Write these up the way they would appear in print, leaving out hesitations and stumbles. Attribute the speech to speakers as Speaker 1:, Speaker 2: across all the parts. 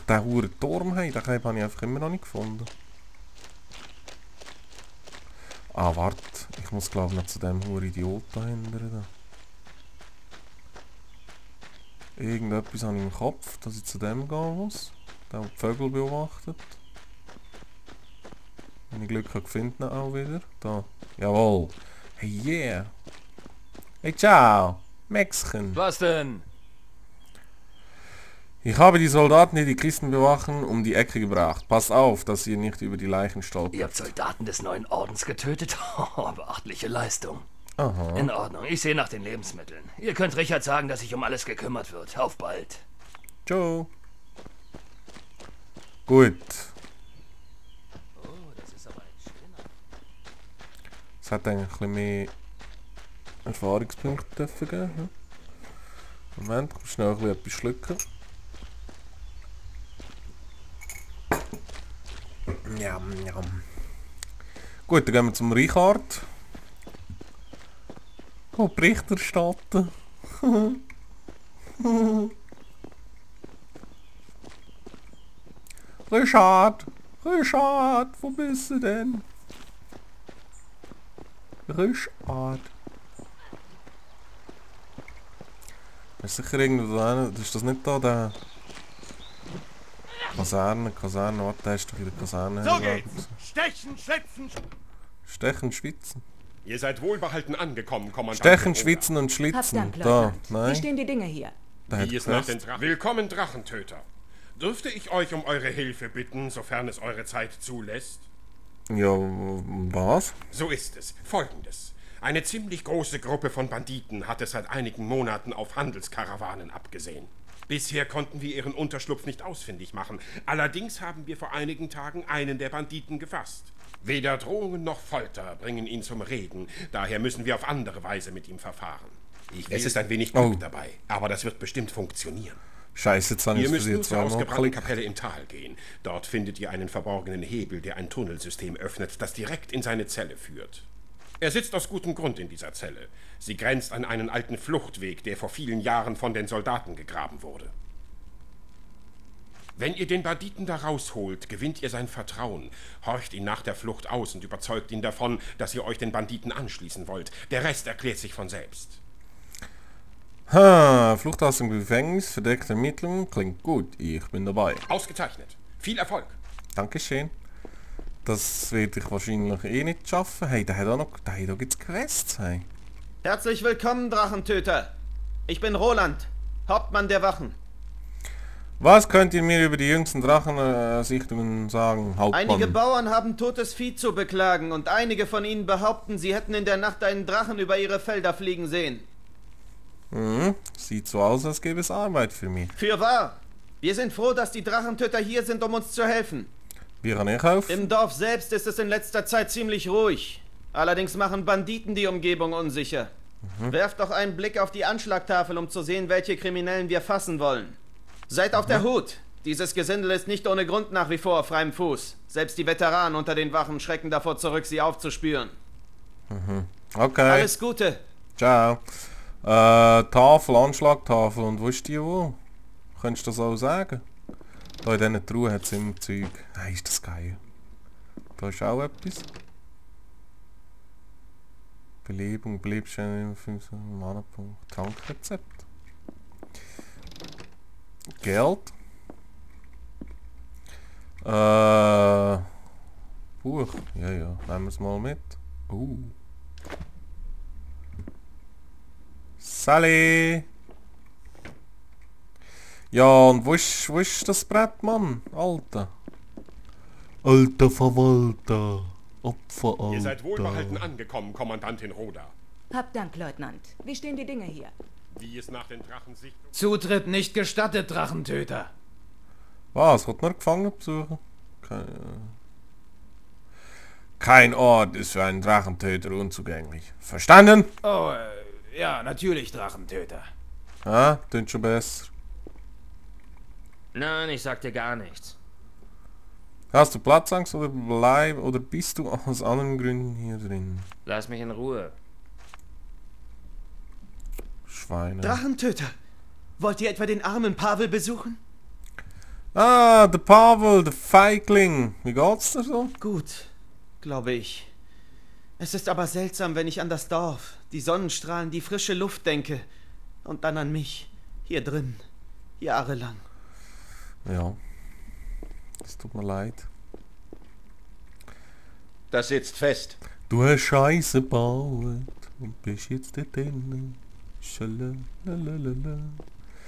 Speaker 1: den huren Turm haben. Den habe ich einfach immer noch nicht gefunden. Ah, warte. Ich muss glaube noch zu dem huren Idioten hindern. Irgendetwas habe ich im Kopf, dass ich zu dem gehen muss. Der die Vögel beobachtet. Wenn ich Glück habe, finde ich ihn auch wieder. Da. Jawohl. Hey, yeah. Hey, ciao. Mexican.
Speaker 2: Was denn?
Speaker 1: Ich habe die Soldaten, die die Kisten bewachen, um die Ecke gebracht. Passt auf, dass ihr nicht über die Leichen stolpert.
Speaker 2: Ihr habt Soldaten des neuen Ordens getötet? Beachtliche Leistung.
Speaker 1: Aha.
Speaker 2: In Ordnung, ich sehe nach den Lebensmitteln. Ihr könnt Richard sagen, dass sich um alles gekümmert wird. Auf bald.
Speaker 1: Ciao. Gut.
Speaker 2: Oh, das ist aber ein schöner.
Speaker 1: Es hat eigentlich ein bisschen mehr Erfahrungspunkte dürfen geben. Hm? Moment, ich muss schnell ein bisschen etwas schlucken. Njam, njam. Gut, dann gehen wir zum Richard. Oh, Bericht erstatten. Richard! Richard! Wo bist du denn? Richard! Ist sicher irgendwo da. Ist das nicht da, der... Kaserne, warte, der ist doch in der Kaserne.
Speaker 3: So geht's! Stechen, schlitzen!
Speaker 1: Stechen, schwitzen.
Speaker 3: Ihr seid wohlbehalten angekommen, Kommandant.
Speaker 1: Stechen, schwitzen und
Speaker 4: Habt
Speaker 1: schlitzen.
Speaker 4: Dank,
Speaker 1: Da,
Speaker 4: Leutnant. Wie
Speaker 1: nein.
Speaker 4: stehen die Dinge hier?
Speaker 1: Da hat
Speaker 3: Wie es nach
Speaker 1: Quest.
Speaker 3: den Willkommen, Drachentöter. Dürfte ich euch um eure Hilfe bitten, sofern es eure Zeit zulässt?
Speaker 1: Ja, was?
Speaker 3: So ist es. Folgendes. Eine ziemlich große Gruppe von Banditen hat es seit einigen Monaten auf Handelskarawanen abgesehen. Bisher konnten wir ihren Unterschlupf nicht ausfindig machen. Allerdings haben wir vor einigen Tagen einen der Banditen gefasst. Weder Drohungen noch Folter bringen ihn zum Reden. Daher müssen wir auf andere Weise mit ihm verfahren. Es ist ein wenig Glück dabei, aber das wird bestimmt funktionieren.
Speaker 1: Scheiße, jetzt habe ich
Speaker 3: Ihr
Speaker 1: es
Speaker 3: müsst
Speaker 1: für
Speaker 3: nur
Speaker 1: die
Speaker 3: zur ausgebrannten
Speaker 1: zweimal.
Speaker 3: Kapelle im Tal gehen. Dort findet ihr einen verborgenen Hebel, der ein Tunnelsystem öffnet, das direkt in seine Zelle führt. Er sitzt aus gutem Grund in dieser Zelle. Sie grenzt an einen alten Fluchtweg, der vor vielen Jahren von den Soldaten gegraben wurde. Wenn ihr den Banditen da rausholt, gewinnt ihr sein Vertrauen, horcht ihn nach der Flucht aus und überzeugt ihn davon, dass ihr euch den Banditen anschließen wollt. Der Rest erklärt sich von selbst.
Speaker 1: Ha, Flucht aus dem Gefängnis, verdeckte Ermittlungen, klingt gut. Ich bin dabei.
Speaker 3: Ausgezeichnet. Viel Erfolg.
Speaker 1: Dankeschön. Das werde ich wahrscheinlich eh nicht schaffen. Hey, da gibt es Quests. Hey.
Speaker 5: Herzlich willkommen, Drachentöter. Ich bin Roland, Hauptmann der Wachen.
Speaker 1: Was könnt ihr mir über die jüngsten Drachensichtungen sagen, Hauptmann?
Speaker 5: Einige Bauern haben totes Vieh zu beklagen und einige von ihnen behaupten, sie hätten in der Nacht einen Drachen über ihre Felder fliegen sehen.
Speaker 1: Sieht so aus, als gäbe es Arbeit für mich.
Speaker 5: Fürwahr! Wir sind froh, dass die Drachentöter hier sind, um uns zu helfen.
Speaker 1: Wie kann ich helfen?
Speaker 5: Im Dorf selbst ist es in letzter Zeit ziemlich ruhig. Allerdings machen Banditen die Umgebung unsicher. Werft doch einen Blick auf die Anschlagtafel, um zu sehen, welche Kriminellen wir fassen wollen. Seid auf der Hut. Dieses Gesindel ist nicht ohne Grund nach wie vor auf freiem Fuß. Selbst die Veteranen unter den Wachen schrecken davor zurück, sie aufzuspüren.
Speaker 1: Okay.
Speaker 5: Alles Gute.
Speaker 1: Ciao. Tafel, Anschlagtafel. Und wo ist die wo? Könntest du das auch sagen? Da in diesen Truhen hat es immer Zeug. Hey, ist das geil. Da ist auch etwas. Belebung, Belebstellen, 5 Mana-Punkte. Tankrezept. Geld. Buch. Ja, nehmen wir es mal mit. Sally! Ja, und wo ist das Brett, Mann? Alter. Alter Verwalter. Opfer, Alter.
Speaker 3: Ihr seid wohlbehalten angekommen, Kommandantin Roda.
Speaker 4: Habt Dank, Leutnant. Wie stehen die Dinge hier?
Speaker 3: Wie es nach den Drachensichtungen...
Speaker 6: Zutritt nicht gestattet, Drachentöter.
Speaker 1: Was? Hat nur Gefangene besuchen? Kein Ort ist für einen Drachentöter unzugänglich. Verstanden?
Speaker 6: Oh, ja, natürlich, Drachentöter.
Speaker 1: Ah, klingt schon besser.
Speaker 2: Nein, ich sag dir gar nichts.
Speaker 1: Hast du Platzangst oder bist du aus anderen Gründen hier drin?
Speaker 2: Lass mich in Ruhe.
Speaker 1: Schweine.
Speaker 5: Drachentöter! Wollt ihr etwa den armen Pavel besuchen?
Speaker 1: Ah, der Pavel, der Feigling. Wie geht's dir so?
Speaker 5: Gut, glaube ich. Es ist aber seltsam, wenn ich an das Dorf, die Sonnenstrahlen, die frische Luft denke. Und dann an mich, hier drin, jahrelang.
Speaker 1: Ja. Es tut mir leid.
Speaker 7: Das sitzt fest.
Speaker 1: Du hast Scheiße gebaut und bist jetzt da drinnen. Schalalalala.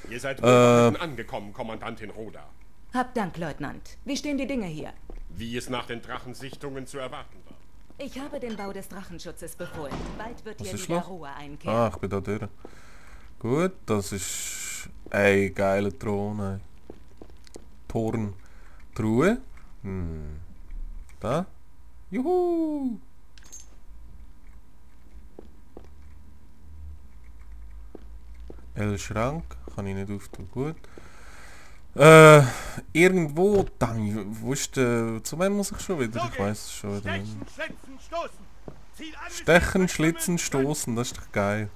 Speaker 3: Ihr seid wohl angekommen, Kommandantin Roda.
Speaker 4: Hab Dank, Leutnant. Wie stehen die Dinge hier?
Speaker 3: Wie es nach den Drachensichtungen zu erwarten war.
Speaker 4: Ich habe den Bau des Drachenschutzes befohlen. Bald wird
Speaker 1: Was
Speaker 4: hier
Speaker 1: ist
Speaker 4: wieder
Speaker 1: los?
Speaker 4: Ruhe einkehren.
Speaker 1: Ah, ich bin da durch. Gut, das ist ein geiler Thron. Ey. Torn. Truhe. Da. Juhu. Schrank. Kann ich nicht auftun. Gut. Irgendwo. Wo ist der... Zu wem muss ich schon wieder? Ich weiß es schon wieder. Stechen, Schlitzen, Stoßen. Das ist doch geil.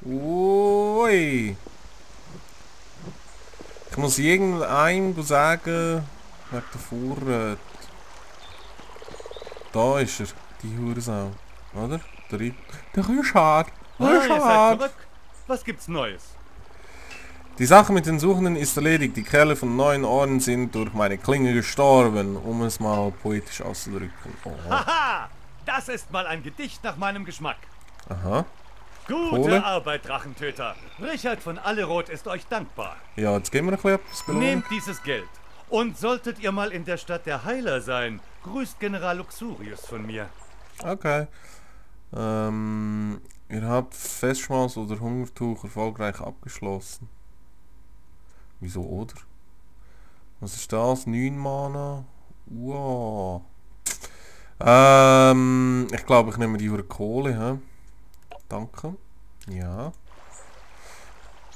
Speaker 1: Ui. Ich muss irgendeinem sagen, wegen der Vorrat. Da ist er, die Hursau. Oder? Der Rüschad. Rüschad.
Speaker 8: Was gibt's Neues?
Speaker 1: Die Sache mit den Suchenden ist erledigt. Die Kerle von 9 Ohren sind durch meine Klinge gestorben, um es mal poetisch auszudrücken. Oh.
Speaker 8: Haha! Das ist mal ein Gedicht nach meinem Geschmack.
Speaker 1: Aha.
Speaker 8: Gute
Speaker 1: Kohle?
Speaker 8: Arbeit, Drachentöter. Richard von Alleroth ist euch dankbar.
Speaker 1: Ja, jetzt geben wir ein bisschen etwas Belohnung.
Speaker 8: Nehmt dieses Geld. Und solltet ihr mal in der Stadt der Heiler sein, grüßt General Luxurius von mir.
Speaker 1: Okay. Ihr habt Festschmaus oder Hungertuch erfolgreich abgeschlossen. Wieso oder? Was ist das? 9 Mana? Wow. Ich glaube, ich nehme die Hure Kohle. He? Danke. Ja.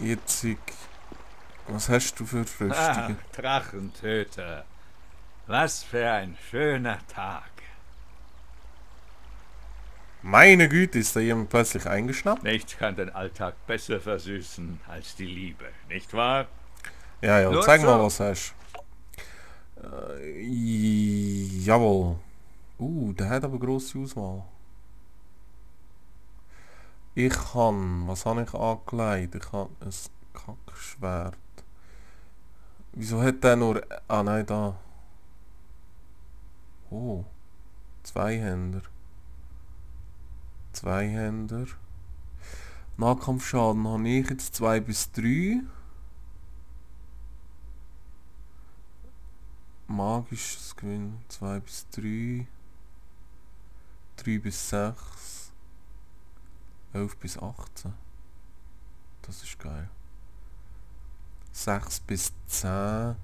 Speaker 1: Jetzt... Was hast du für Rüstungen?
Speaker 9: Drachentöter. Was für ein schöner Tag.
Speaker 1: Meine Güte, ist da jemand plötzlich eingeschnappt?
Speaker 9: Nichts kann den Alltag besser versüßen als die Liebe, nicht wahr?
Speaker 1: Ja, ja,
Speaker 9: Nur
Speaker 1: zeig
Speaker 9: so.
Speaker 1: mal, was hast. Jawohl. Der hat aber grosse Auswahl. Ich kann... Was habe ich angelegt? Ich habe ein Kackschwert. Wieso hat der nur... Ah, nein, da. Oh. Zweihänder. Zweihänder. Nahkampfschaden habe ich jetzt 2 bis 3. Magisches Gewinn 2 bis 3. 3 bis 6. 11 bis 18. Das ist geil. 6 bis 10.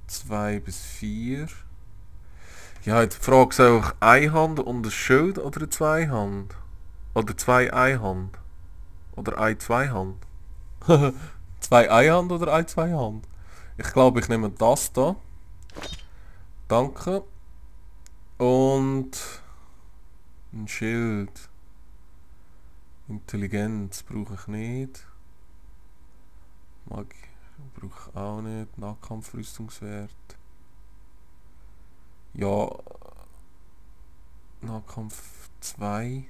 Speaker 1: 2 bis 4. Ja, jetzt die Frage, soll ich eine Hand und ein Schild oder eine Zweihand? Oder 2 Einhand? Oder eine Zweihand? 2 Einhand oder eine Zweihand? Ich glaube, ich nehme das da. Danke. Und ein Schild. Intelligenz brauche ich nicht. Magie brauche ich auch nicht. Nahkampfrüstungswert. Ja. Nahkampf 2.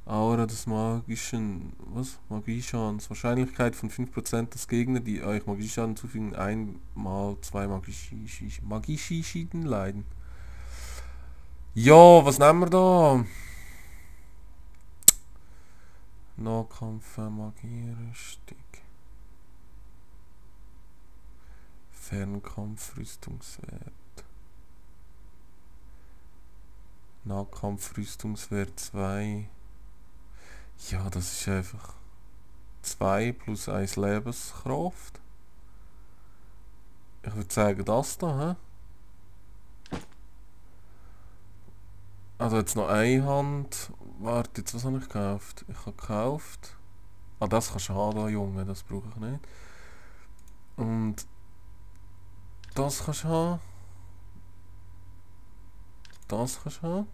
Speaker 1: Aura des magischen... Was? Magieschadens. Wahrscheinlichkeit von 5%, dass Gegner, die euch Magieschaden zufügen, einmal 2 Magieschieden leiden. Ja, was nehmen wir da? Nahkampf, Magierüstung. Fernkampf, Rüstungswert. Nahkampf, Rüstungswert 2. Ja, das ist einfach 2 plus 1 Lebenskraft. Ich würde sagen, das da, hä? Also jetzt noch eine Hand. Warte, jetzt was habe ich gekauft? Ich habe gekauft... Ah, das kannst du haben, da, Junge, das brauche ich nicht. Und... Das kannst du haben. Das kannst du haben.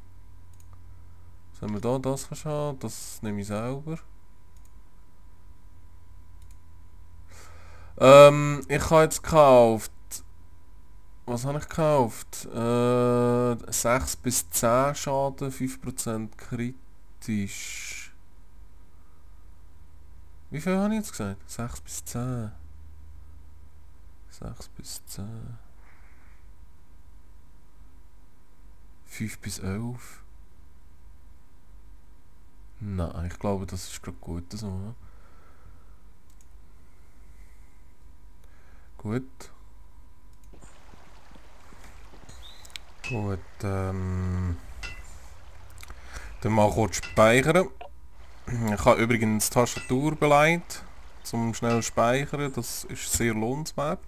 Speaker 1: Was haben wir da? Das kannst du haben. Das nehme ich selber. Ich habe jetzt gekauft... Was habe ich gekauft? 6 bis 10 Schaden, 5% kritisch. Wie viel habe ich jetzt gesagt? 6 bis 10. 6 bis 10. 5 bis 11. Nein, ich glaube, das ist gerade gut so. Ne? Gut. Gut, dann mal kurz speichern. Ich habe übrigens die Tastatur beleidigt, zum schnell speichern. Das ist sehr lohnenswert.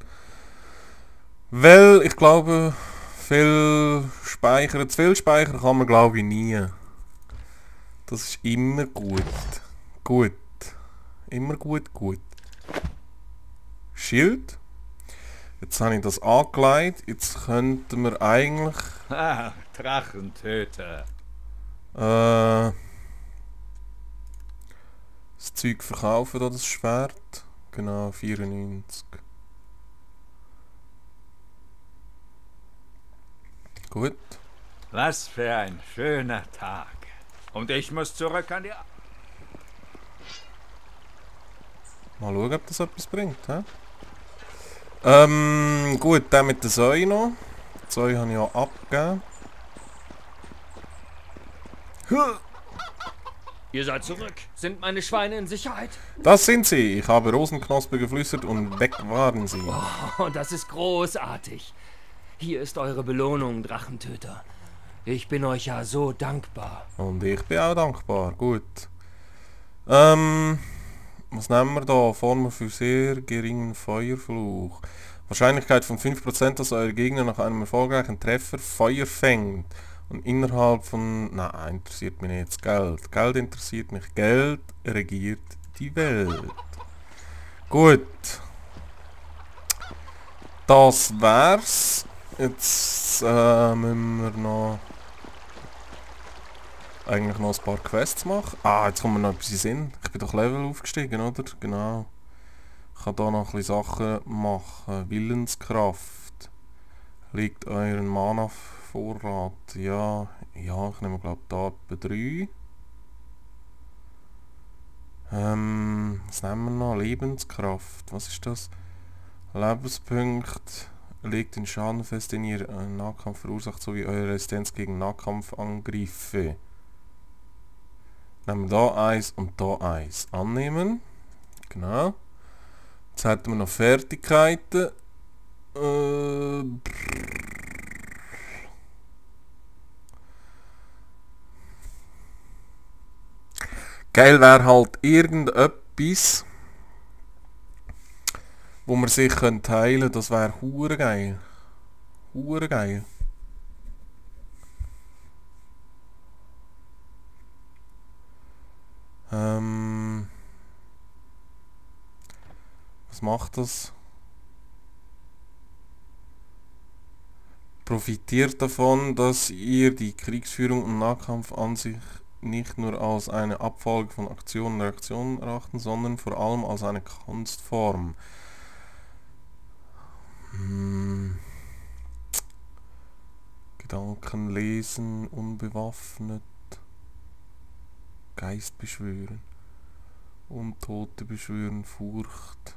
Speaker 1: Weil ich glaube, zu viel speichern kann man glaube ich nie. Das ist immer gut. Gut. Immer gut. Schild. Jetzt habe ich das angelegt. Jetzt könnten wir eigentlich...
Speaker 9: Ah, Drachentöter.
Speaker 1: Das Zeug verkaufen, da das Schwert. Genau, 94. Gut.
Speaker 9: Was für ein schöner Tag. Und ich muss zurück an die...
Speaker 1: Mal schauen, ob das etwas bringt. He? Gut, der mit der Säue noch. Die Säue habe ich ja abgegeben.
Speaker 2: Ihr seid zurück. Sind meine Schweine in Sicherheit?
Speaker 1: Das sind sie. Ich habe Rosenknospe geflüstert und weg waren sie.
Speaker 2: Oh, das ist großartig. Hier ist eure Belohnung, Drachentöter. Ich bin euch ja so dankbar.
Speaker 1: Und ich bin auch dankbar. Gut. Was nehmen wir da? Formel für sehr geringen Feuerfluch. Wahrscheinlichkeit von 5%, dass euer Gegner nach einem erfolgreichen Treffer Feuer fängt. Und innerhalb von... Nein, interessiert mich nicht. Geld. Geld interessiert mich. Geld regiert die Welt. Gut. Das wär's. Jetzt müssen wir noch... eigentlich noch ein paar Quests machen. Ah, jetzt kommt mir noch etwas in den Sinn. Ich bin doch Level aufgestiegen, oder? Genau. Ich kann da noch ein bisschen Sachen machen. Willenskraft. Liegt euren Mana-Vorrat? Ja, ich nehme glaube da etwa 3. Was nehmen wir noch? Lebenskraft. Was ist das? Lebenspunkt. Legt den Schaden fest, den ihr Nahkampf verursacht, sowie eure Resistenz gegen Nahkampfangriffe. Nehmen wir da eins und da eins. Annehmen. Genau. Jetzt hätten wir noch Fertigkeiten. Geil wäre halt irgendetwas, wo man sich teilen könnte. Das wäre hure geil. Hure geil. Was macht das? Profitiert davon, dass ihr die Kriegsführung und Nahkampf an sich nicht nur als eine Abfolge von Aktionen und Reaktionen erachten, sondern vor allem als eine Kunstform. Gedanken lesen, unbewaffnet. Geist beschwören. Untote beschwören, Furcht.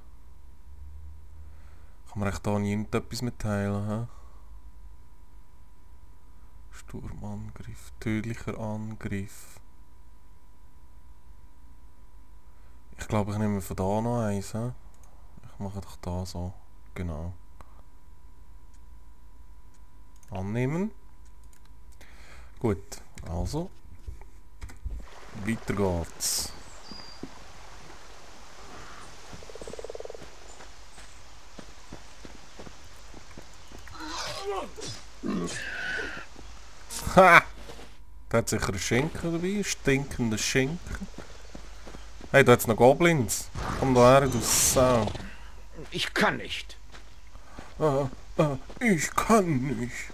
Speaker 1: Kann man echt da nie irgendetwas mitteilen, hä? Sturmangriff, tödlicher Angriff. Ich glaube, ich nehme von da noch eins, hä? Ich mache doch da so. Genau. Annehmen. Gut, also. Weiter geht's. Ha! Da hat sicher ein Schinken dabei, stinkender Schinken. Hey, da hat's noch Goblins. Komm da her, du Sau.
Speaker 6: Ich kann nicht.
Speaker 1: Ich kann nicht.